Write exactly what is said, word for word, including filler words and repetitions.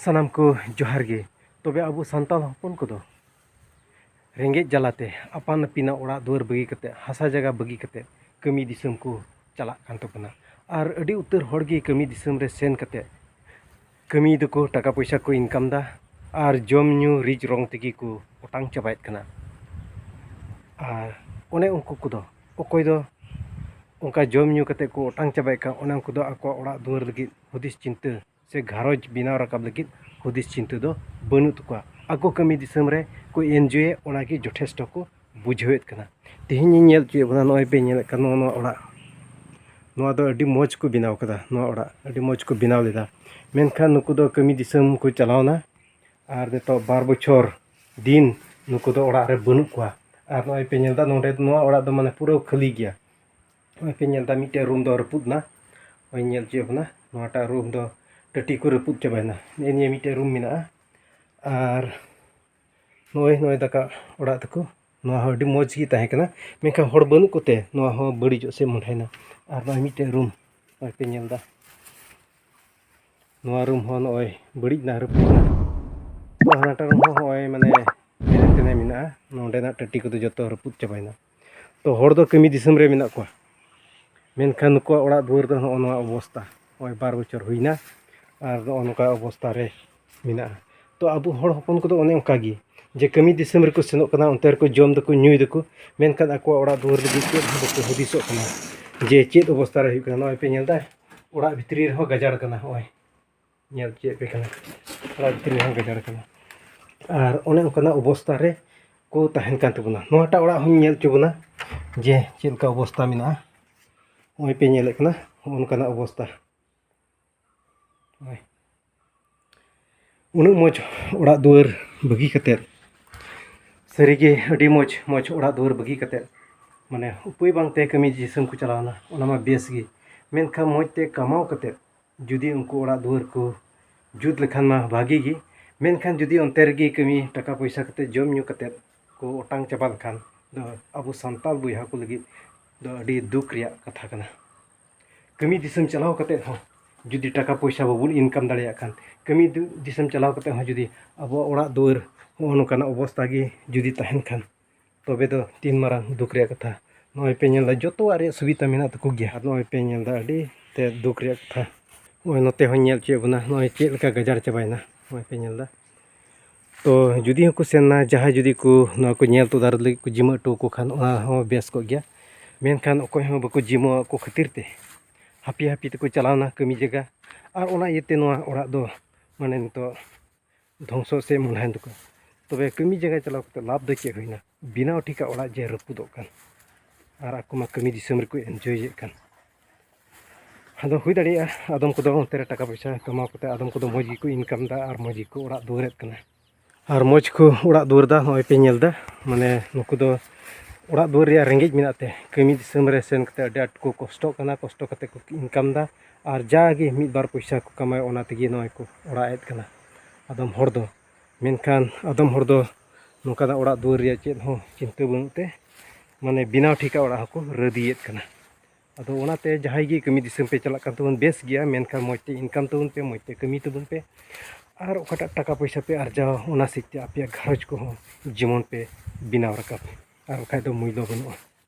ᱥᱟᱱᱟᱢ ᱠᱚ ᱡᱚᱦᱟᱨ ᱜᱮ᱾ ᱛᱚᱵᱮ ᱟᱵᱚ ᱥᱟᱱᱛᱟᱲ ᱦᱚᱯᱚᱱ ᱠᱚᱫᱚ ᱨᱮᱸᱜᱮᱡ ᱡᱟᱞᱟᱛᱮ ᱟᱯᱟᱱ ᱟᱹᱯᱤᱱᱟᱜ ᱚᱲᱟᱜ ᱫᱩᱣᱟᱹᱨ ᱵᱟᱹᱜᱤ ᱠᱟᱛᱮ, ᱦᱟᱥᱟ ᱡᱟᱭᱜᱟ ᱵᱟᱹᱜᱤ ᱠᱟᱛᱮ ᱠᱟᱹᱢᱤ ᱫᱤᱥᱚᱢ ᱠᱚ ᱪᱟᱞᱟᱜ ᱠᱟᱱ ᱛᱟᱵᱚᱱᱟ᱾ ᱟᱨ ᱟᱹᱰᱤ ᱩᱛᱟᱹᱨ ᱦᱚᱲ ᱜᱮ ᱠᱟᱹᱢᱤ ᱫᱤᱥᱚᱢ ᱨᱮ ᱥᱮᱱ ᱠᱟᱛᱮ ᱠᱟᱹᱢᱤ ᱫᱚᱠᱚ, ᱴᱟᱠᱟ ᱯᱚᱭᱥᱟ ᱠᱚ ᱤᱱᱠᱟᱢ ᱫᱟ ᱟᱨ ᱡᱚᱢ ᱧᱩ ᱨᱤᱡ ᱨᱚᱝ ᱛᱮᱜᱮ ᱠᱚ ᱚᱴᱟᱝ ᱪᱟᱵᱟᱭᱮᱫ ᱠᱟᱱᱟ᱾ ᱟᱨ ᱚᱱᱮ ᱩᱱᱠᱩ ᱠᱚᱫᱚ, ᱚᱠᱚᱭ ᱫᱚ ᱚᱱᱠᱟ ᱡᱚᱢ ᱧᱩ ᱠᱟᱛᱮ ᱠᱚ ᱚᱴᱟᱝ ᱪᱟᱵᱟᱭᱮᱫ ᱠᱟᱱ, ᱚᱱᱮ ᱩᱱᱠᱩ ᱫᱚ ᱟᱠᱚᱣᱟᱜ ᱚᱲᱟᱜ ᱫᱩᱣᱟᱹᱨ ᱞᱟᱹᱜᱤᱫ ᱦᱩᱫᱤᱥ ᱪᱤᱱᱛᱟᱹ ᱥᱮ ᱜᱷᱟᱨᱚᱸᱡᱽ ᱵᱮᱱᱟᱣ ᱨᱟᱠᱟᱵ ᱞᱟᱹᱜᱤᱫ ᱦᱩᱫᱤᱥ ᱪᱤᱱᱛᱟᱹ ᱫᱚ ᱵᱟᱹᱱᱩᱜ ᱛᱟᱠᱚᱣᱟ᱾ ᱟᱠᱚ ᱠᱟᱹᱢᱤ ᱫᱤᱥᱚᱢ ᱨᱮ ᱠᱚ ᱮᱱᱡᱚᱭᱮᱫ, ᱚᱱᱟᱜᱮ ᱡᱚᱛᱷᱮᱥᱴᱚ ᱠᱚ ᱵᱩᱡᱷᱟᱹᱣᱮᱫ ᱠᱟᱱᱟ᱾ ᱛᱮᱦᱮᱧ ᱤᱧ ᱧᱮᱞ ᱦᱚᱪᱚᱭᱮᱫ ᱵᱚᱱᱟ, ᱱᱚᱜᱼᱚᱭ ᱯᱮ ᱧᱮᱞᱮᱫ ᱠᱟᱱ ᱱᱚᱣᱟ, ᱱᱚᱣᱟ ᱚᱲᱟᱜ, ᱱᱚᱣᱟ ᱫᱚ ᱟᱹᱰᱤ ᱢᱚᱡᱽ ᱠᱚ ᱵᱮᱱᱟᱣ ᱠᱟᱫᱟ᱾ ᱱᱚᱣᱟ ᱚᱲᱟᱜ ᱟᱹᱰᱤ ᱢᱚᱡᱽ ᱠᱚ ᱵᱮᱱᱟᱣ ᱞᱮᱫᱟ, ᱢᱮᱱᱠᱷᱟᱱ ᱱᱩᱠᱩ ᱫᱚ ᱠᱟᱹᱢᱤ ᱫᱤᱥᱚᱢ ᱠᱚ ᱪᱟᱞᱟᱣᱱᱟ ᱟᱨ ᱱᱤᱛᱚᱜ ᱵᱟᱨ ᱵᱚᱪᱷᱚᱨ ᱫᱤᱱ ᱱᱩᱠᱩ ᱫᱚ ᱚᱲᱟᱜ ᱨᱮ ᱵᱟᱹᱱᱩᱜ ᱠᱚᱣᱟ᱾ ᱟᱨ ᱱᱚᱜᱼᱚᱭ ᱯᱮ ᱧᱮᱞ ᱮᱫᱟ, ᱱᱚᱰᱮ ᱱᱚᱣᱟ ᱚᱲᱟᱜ ᱫᱚ ᱢᱟᱱᱮ ᱯᱩᱨᱟᱹ ᱠᱷᱟᱹᱞᱤ ᱜᱮᱭᱟ᱾ ᱱᱚᱜᱼᱚᱭ ᱯᱮ ᱧᱮᱞ ᱮᱫᱟ, ᱢᱤᱫᱴᱮᱡ ᱨᱩᱢ ᱫᱚ ᱨᱟᱹᱯᱩᱫ ᱮᱱᱟ᱾ ᱱᱚᱜᱼᱚᱭ ᱧᱮᱞ ᱦᱚᱪᱚᱭᱮᱫ ᱵᱚᱱᱟ, ᱱᱚᱣᱟᱴᱟᱜ ᱨᱩᱢ ᱫᱚ ᱴᱟᱹᱴᱤ ᱠᱚ ᱨᱟᱹᱯᱩᱫ ᱪᱟᱵᱟᱭᱮᱱᱟ᱾ ᱱᱮᱜᱼᱮ ᱱᱤᱭᱟᱹ ᱢᱤᱫᱴᱮᱡ ᱨᱩᱢ ᱢᱮᱱᱟᱜᱼᱟ᱾ ᱟᱨ ᱱᱚᱜᱼᱚᱭ, ᱱᱚᱜᱼᱚᱭ ᱫᱟᱠᱟ ᱚᱲᱟᱜ ᱛᱟᱠᱚ᱾ ᱱᱚᱣᱟ ᱦᱚᱸ ᱟᱹᱰᱤ ᱢᱚᱡᱽ ᱜᱮ ᱛᱟᱦᱮᱸ ᱠᱟᱱᱟ, ᱢᱮᱱᱠᱷᱟᱱ ᱦᱚᱲ ᱵᱟᱹᱱᱩᱜ ᱠᱚᱛᱮ ᱱᱚᱣᱟ ᱦᱚᱸ ᱵᱟᱹᱲᱤᱡᱚᱜ ᱥᱮ ᱢᱚᱸᱰᱷᱟᱭᱮᱱᱟ᱾ ᱟᱨ ᱱᱚᱜᱼᱚᱭ ᱢᱤᱫᱴᱮᱡ ᱨᱩᱢ, ᱱᱚᱜᱼᱚᱭ ᱯᱮ ᱧᱮᱞ ᱮᱫᱟ, ᱱᱚᱣᱟ ᱨᱩᱢ ᱦᱚᱸ ᱱᱚᱜᱼᱚᱭ ᱵᱟᱹᱲᱤᱡ ᱮᱱᱟ, ᱨᱟᱹᱯᱩᱫ ᱮᱱᱟ᱾ ᱛᱚ, ᱦᱟᱱᱟᱴᱟᱜ ᱨᱩᱢ ᱦᱚᱸ ᱱᱚᱜᱼᱚᱭ ᱢᱟᱱᱮ ᱡᱮᱱᱮ ᱛᱮᱱᱮ ᱢᱮᱱᱟᱜᱼᱟ᱾ ᱱᱚᱸᱰᱮᱱᱟᱜ ᱴᱟᱹᱴᱤ ᱠᱚᱫᱚ ᱡᱚᱛᱚ ᱨᱟᱹᱯᱩᱫ ᱪᱟᱵᱟᱭᱮᱱᱟ᱾ ᱛᱚ, ᱦᱚᱲ ᱫᱚ ᱠᱟᱹᱢᱤ ᱫᱤᱥᱚᱢ ᱨᱮ ᱢᱮᱱᱟᱜ ᱠᱚᱣᱟ, ᱢᱮᱱᱠᱷᱟᱱ ᱱᱩᱠᱩᱣᱟᱜ ᱚᱲᱟᱜ ᱫᱩᱣᱟᱹᱨ ᱫᱚ ᱱᱚᱜᱼᱚ ᱱᱚᱣᱟ ᱚᱵᱚᱥᱛᱟ᱾ ᱱᱚᱜᱼᱚᱭ ᱵᱟᱨ ᱵᱚᱪᱷᱚᱨ ᱦᱩᱭᱱᱟ ᱟᱨ ᱱᱚᱜᱼᱚ ᱱᱚᱝᱠᱟ ᱚᱵᱚᱥᱛᱟ ᱨᱮ ᱢᱮᱱᱟᱜᱼᱟ᱾ ᱛᱚ, ᱟᱵᱚ ᱦᱚᱲ ᱦᱚᱯᱚᱱ ᱠᱚᱫᱚ ᱚᱱᱮ ᱚᱱᱠᱟ ᱜᱮ, ᱡᱮ ᱠᱟᱹᱢᱤ ᱫᱤᱥᱚᱢ ᱨᱮᱠᱚ ᱥᱮᱱᱚᱜ ᱠᱟᱱᱟ, ᱚᱱᱛᱮ ᱨᱮᱠᱚ ᱡᱚᱢ ᱫᱟᱠᱚ, ᱧᱩᱭ ᱫᱟᱠᱚ, ᱢᱮᱱᱠᱷᱟᱱ ᱟᱠᱚᱣᱟᱜ ᱚᱲᱟᱜ ᱫᱩᱣᱟᱹᱨ ᱞᱟᱹᱜᱤᱫ ᱪᱮᱫ ᱦᱚᱸ ᱵᱟᱠᱚ ᱦᱩᱫᱤᱥᱚᱜ ᱠᱟᱱᱟ, ᱡᱮ ᱪᱮᱫ ᱚᱵᱚᱥᱛᱟ ᱨᱮ ᱦᱩᱭᱩᱜ ᱠᱟᱱᱟ᱾ ᱱᱚᱜᱼᱚᱭ ᱯᱮ ᱧᱮᱞ ᱮᱫᱟ, ᱚᱲᱟᱜ ᱵᱷᱤᱛᱨᱤ ᱨᱮᱦᱚᱸ ᱜᱟᱡᱟᱲ ᱠᱟᱱᱟ᱾ ᱱᱚᱜᱼᱚᱭ ᱧᱮᱞ ᱦᱚᱪᱚᱭᱮᱫ ᱯᱮ ᱠᱟᱱᱟ, ᱚᱲᱟᱜ ᱵᱷᱤᱛᱨᱤ ᱨᱮᱦᱚᱸ ᱜᱟᱡᱟᱲ ᱠᱟᱱᱟ᱾ ᱟᱨ ᱚᱱᱮ ᱚᱱᱠᱟᱱᱟᱜ ᱚᱵᱚᱥᱛᱟ ᱨᱮ ᱠᱚ ᱛᱟᱦᱮᱱ ᱠᱟᱱ ᱛᱟᱵᱚᱱᱟ᱾ ᱱᱚᱣᱟᱴᱟᱜ ᱚᱲᱟᱜ ᱦᱚᱸᱧ ᱧᱮᱞ ᱦᱚᱪᱚ ᱵᱚᱱᱟ ᱡᱮ ᱪᱮᱫ ᱞᱮᱠᱟ ᱚᱵᱚᱥᱛᱟ ᱢᱮᱱᱟᱜᱼᱟ᱾ ᱱᱚᱜᱼᱚᱭ ᱯᱮ ᱧᱮᱞᱮᱫ ᱠᱟᱱᱟ, ᱱᱚᱜᱼᱚ ᱱᱚᱝᱠᱟᱱᱟᱜ ᱚᱵᱚᱥᱛᱟ᱾ ᱱᱚᱜᱼᱚᱭ᱾ ᱩᱱᱟᱹᱜ ᱢᱚᱡᱽ ᱚᱲᱟᱜ ᱫᱩᱣᱟᱹᱨ ᱵᱟᱹᱜᱤ ᱠᱟᱛᱮᱫ, ᱥᱟᱹᱨᱤᱜᱮ ᱟᱹᱰᱤ ᱢᱚᱡᱽ, ᱢᱚᱡᱽ ᱚᱲᱟᱜ ᱫᱩᱣᱟᱹᱨ ᱵᱟᱹᱜᱤ ᱠᱟᱛᱮᱫ, ᱢᱟᱱᱮ, ᱩᱯᱟᱹᱭ ᱵᱟᱝᱛᱮ ᱠᱟᱹᱢᱤ ᱫᱤᱥᱚᱢ ᱠᱚ ᱪᱟᱞᱟᱣᱱᱟ, ᱚᱱᱟ ᱢᱟ ᱵᱮᱥ ᱜᱮ᱾ ᱢᱮᱱᱠᱷᱟᱱ ᱢᱚᱡᱽ ᱛᱮ ᱠᱟᱢᱟᱣ ᱠᱟᱛᱮᱫ ᱡᱩᱫᱤ ᱩᱱᱠᱩ ᱚᱲᱟᱜ ᱫᱩᱣᱟᱹᱨ ᱠᱚ ᱡᱩᱛ ᱞᱮᱠᱷᱟᱱ ᱢᱟ ᱵᱷᱟᱜᱤ ᱜᱮ, ᱢᱮᱱᱠᱷᱟᱱ ᱡᱩᱫᱤ ᱚᱱᱛᱮ ᱨᱮᱜᱮ ᱠᱟᱹᱢᱤ, ᱴᱟᱠᱟ ᱯᱚᱭᱥᱟ ᱠᱟᱛᱮᱫ, ᱡᱚᱢ ᱧᱩ ᱠᱟᱛᱮᱫ ᱠᱚ ᱚᱴᱟᱝ ᱪᱟᱵᱟ ᱞᱮᱠᱷᱟᱱ ᱫᱚ ᱟᱵᱚ ᱥᱟᱱᱛᱟᱲ ᱵᱚᱭᱦᱟ ᱠᱚ ᱞᱟᱹᱜᱤᱫ ᱫᱚ ᱟᱹᱰᱤ ᱫᱩᱠ ᱨᱮᱭᱟᱜ ᱠᱟᱛᱷᱟ ᱠᱟᱱᱟ᱾ ᱠᱟᱹᱢᱤ ᱫᱤᱥᱚᱢ ᱪᱟᱞᱟᱣ ᱠᱟᱛᱮᱫ ᱦᱚᱸ ᱡᱩᱫᱤ ᱴᱟᱠᱟ ᱯᱚᱭᱥᱟ ᱵᱟᱵᱚᱱ income ᱫᱟᱲᱮᱭᱟᱜ ᱠᱷᱟᱱ, ᱠᱟᱹᱢᱤ ᱫᱤ- ᱫᱤᱥᱚᱢ ᱪᱟᱞᱟᱣ ᱠᱟᱛᱮ ᱦᱚᱸ ᱡᱩᱫᱤ ᱟᱵᱚᱣᱟᱜ ᱚᱲᱟᱜ ᱫᱩᱣᱟᱹᱨ ᱦᱚᱸᱜᱼᱚ ᱱᱚᱝᱠᱟᱱᱟᱜ ᱚᱵᱚᱥᱛᱟ ᱜᱮ ᱡᱩᱫᱤ ᱛᱟᱦᱮᱱ ᱠᱷᱟᱱ, ᱛᱚᱵᱮ ᱫᱚ ᱛᱤᱱ ᱢᱟᱨᱟᱝ ᱫᱩᱠ ᱨᱮᱭᱟᱜ ᱠᱟᱛᱷᱟ᱾ ᱱᱚᱜᱼᱚᱭ ᱯᱮ ᱧᱮᱞ ᱮᱫᱟ, ᱡᱚᱛᱚᱣᱟᱜ ᱨᱮᱭᱟᱜ ᱥᱩᱵᱤᱫᱷᱟ ᱢᱮᱱᱟᱜ ᱛᱟᱠᱚ ᱜᱮᱭᱟ, ᱟᱨ ᱱᱚᱜᱼᱚᱭ ᱯᱮ ᱧᱮᱞ ᱮᱫᱟ, ᱟᱹᱰᱤ ᱛᱮᱫ ᱫᱩᱠ ᱨᱮᱭᱟᱜ ᱠᱟᱛᱷᱟ᱾ ᱱᱚᱜᱼᱚᱭ ᱱᱚᱛᱮ ᱦᱚᱸᱧ ᱧᱮᱞ ᱦᱚᱪᱚᱭᱮᱫ ᱵᱚᱱᱟ, ᱱᱚᱜᱼᱚᱭ ᱪᱮᱫ ᱞᱮᱠᱟ ᱜᱟᱡᱟᱲ ᱪᱟᱵᱟᱭᱮᱱᱟ, ᱱᱚᱜᱼᱚᱭ ᱯᱮ ᱧᱮᱞ ᱮᱫᱟ᱾ ᱛᱚ ᱡᱩᱫᱤ ᱦᱚᱸᱠᱚ ᱥᱮᱱ ᱮᱱᱟ, ᱡᱟᱦᱟᱸᱭ ᱡᱩᱫᱤ ᱠᱚ ᱱᱚᱣᱟ ᱠᱚ ᱧᱮᱞ ᱛᱚᱫᱟᱨ ᱞᱟᱹᱜᱤᱫ ᱠᱚ ᱡᱤᱢᱟᱹ ᱦᱚᱴᱚ ᱟᱠᱚ ᱠᱷᱟᱱ, ᱚᱱᱟ ᱦᱚᱸ ᱵᱮᱥ ᱠᱚᱜ ᱜᱮᱭᱟ᱾ ᱢᱮᱱᱠᱷᱟᱱ ᱚᱠᱚᱭ ᱦᱚᱸ ᱵᱟᱠᱚ ᱡᱤᱢᱟᱹ ᱟᱠᱚ ᱠᱷᱟᱹᱛᱤᱨ ᱛᱮ ᱦᱟᱹᱯᱤ ᱦᱟᱹᱯᱤ ᱛᱮᱠᱚ ᱪᱟᱞᱟᱣ ᱮᱱᱟ ᱠᱟᱹᱢᱤ ᱡᱟᱭᱜᱟ, ᱟᱨ ᱚᱱᱟ ᱤᱭᱟᱹᱛᱮ ᱱᱚᱣᱟ ᱚᱲᱟᱜ ᱫᱚ ᱢᱟᱱᱮ ᱱᱤᱛᱚᱜ ᱫᱷᱚᱝᱥᱚ ᱥᱮ ᱢᱚᱱᱦᱟᱭᱮᱱ ᱛᱟᱠᱚ᱾ ᱛᱚᱵᱮ ᱠᱟᱹᱢᱤ ᱡᱟᱭᱜᱟ ᱪᱟᱞᱟᱣ ᱠᱟᱛᱮ ᱞᱟᱵᱷ ᱫᱚ ᱪᱮᱫ ᱦᱩᱭᱱᱟ? ᱵᱮᱱᱟᱣ ᱴᱷᱤᱠᱟᱜ ᱚᱲᱟᱜ ᱡᱮ ᱨᱟᱹᱯᱩᱫᱚᱜ ᱠᱟᱱ, ᱟᱨ ᱟᱠᱚ ᱢᱟ ᱠᱟᱹᱢᱤ ᱫᱤᱥᱚᱢ ᱨᱮᱠᱚ enjoyᱮᱫ ᱠᱟᱱ᱾ ᱟᱫᱚ ᱦᱩᱭ ᱫᱟᱲᱮᱭᱟᱜᱼᱟ, ᱟᱫᱚᱢ ᱠᱚᱫᱚ ᱚᱱᱛᱮ ᱨᱮ ᱴᱟᱠᱟ ᱯᱚᱭᱥᱟ ᱠᱟᱢᱟᱣ ᱠᱟᱛᱮ ᱟᱫᱚᱢ ᱠᱚᱫᱚ ᱢᱚᱡᱽ ᱜᱮᱠᱚ income ᱮᱫᱟ ᱟᱨ ᱢᱚᱡᱽ ᱜᱮᱠᱚ ᱚᱲᱟᱜ ᱫᱩᱣᱟᱹᱨᱮᱫ ᱠᱟᱱᱟ᱾ ᱟᱨ ᱢᱚᱡᱽ ᱠᱚ ᱚᱲᱟᱜ ᱫᱩᱣᱟᱹᱨ ᱮᱫᱟ, ᱱᱚᱜᱼᱚᱭ ᱯᱮ ᱧᱮᱞ ᱮᱫᱟ᱾ ᱢᱟᱱᱮ ᱱᱩᱠᱩ ᱫᱚ ᱚᱲᱟᱜ ᱫᱩᱣᱟᱹᱨ ᱨᱮᱭᱟᱜ ᱨᱮᱸᱜᱮᱡ ᱢᱮᱱᱟᱜ ᱛᱮ ᱠᱟᱹᱢᱤ ᱫᱤᱥᱚᱢ ᱨᱮ ᱥᱮᱱ ᱠᱟᱛᱮ ᱟᱹᱰᱤ ᱟᱸᱴ ᱠᱚ ᱠᱚᱥᱴᱚᱜ ᱠᱟᱱᱟ, ᱠᱚᱥᱴᱚ ᱠᱟᱛᱮ ᱠᱚ income ᱮᱫᱟ᱾ ᱟᱨ ᱡᱟᱜᱮ ᱢᱤᱫ ᱵᱟᱨ ᱯᱚᱭᱥᱟ ᱠᱚ ᱠᱟᱢᱟᱣᱟ, ᱚᱱᱟ ᱛᱮᱜᱮ ᱱᱚᱜᱼᱚᱭ ᱠᱚ ᱚᱲᱟᱜ ᱮᱫ ᱠᱟᱱᱟ ᱟᱫᱚᱢ ᱦᱚᱲ ᱫᱚ᱾ ᱢᱮᱱᱠᱷᱟᱱ ᱟᱫᱚᱢ ᱦᱚᱲ ᱫᱚ ᱱᱚᱝᱠᱟᱱᱟᱜ ᱚᱲᱟᱜ ᱫᱩᱣᱟᱹᱨ ᱨᱮᱭᱟᱜ ᱪᱮᱫ ᱦᱚᱸ ᱪᱤᱱᱛᱟᱹ ᱵᱟᱹᱱᱩᱜ ᱛᱮ, ᱢᱟᱱᱮ ᱵᱮᱱᱟᱣ ᱴᱷᱤᱠᱟᱜ ᱚᱲᱟᱜ ᱦᱚᱸᱠᱚ ᱨᱟᱹᱫᱤᱭᱮᱫ ᱠᱟᱱᱟ᱾ ᱟᱫᱚ ᱚᱱᱟᱛᱮ ᱡᱟᱦᱟᱸᱭ ᱜᱮ ᱠᱟᱹᱢᱤ ᱫᱤᱥᱚᱢ ᱯᱮ ᱪᱟᱞᱟᱜ ᱠᱟᱱ ᱛᱟᱵᱚᱱ, ᱵᱮᱥ ᱜᱮᱭᱟ, ᱢᱮᱱᱠᱷᱟᱱ ᱢᱚᱡᱽ ᱛᱮ income ᱛᱟᱵᱚᱱ ᱯᱮ, ᱢᱚᱡᱽ ᱛᱮ ᱠᱟᱹᱢᱤ ᱛᱟᱵᱚᱱ ᱯᱮ, ᱟᱨ ᱚᱠᱟᱴᱟᱜ ᱴᱟᱠᱟ ᱯᱚᱭᱥᱟ ᱯᱮ ᱟᱨᱡᱟᱣᱟ, ᱚᱱᱟ ᱥᱮᱫ ᱛᱮ ᱟᱯᱮᱭᱟᱜ ᱜᱷᱟᱨᱚᱸᱡᱽ ᱠᱚᱦᱚᱸ ᱡᱮᱢᱚᱱ ᱯᱮ ᱵᱮᱱᱟᱣ ᱨᱟᱠᱟᱵ, ᱟᱨ ᱵᱟᱠᱷᱟᱡ ᱫᱚ ᱢᱩᱞᱞᱚ ᱵᱟᱹᱱᱩᱜᱼᱟ᱾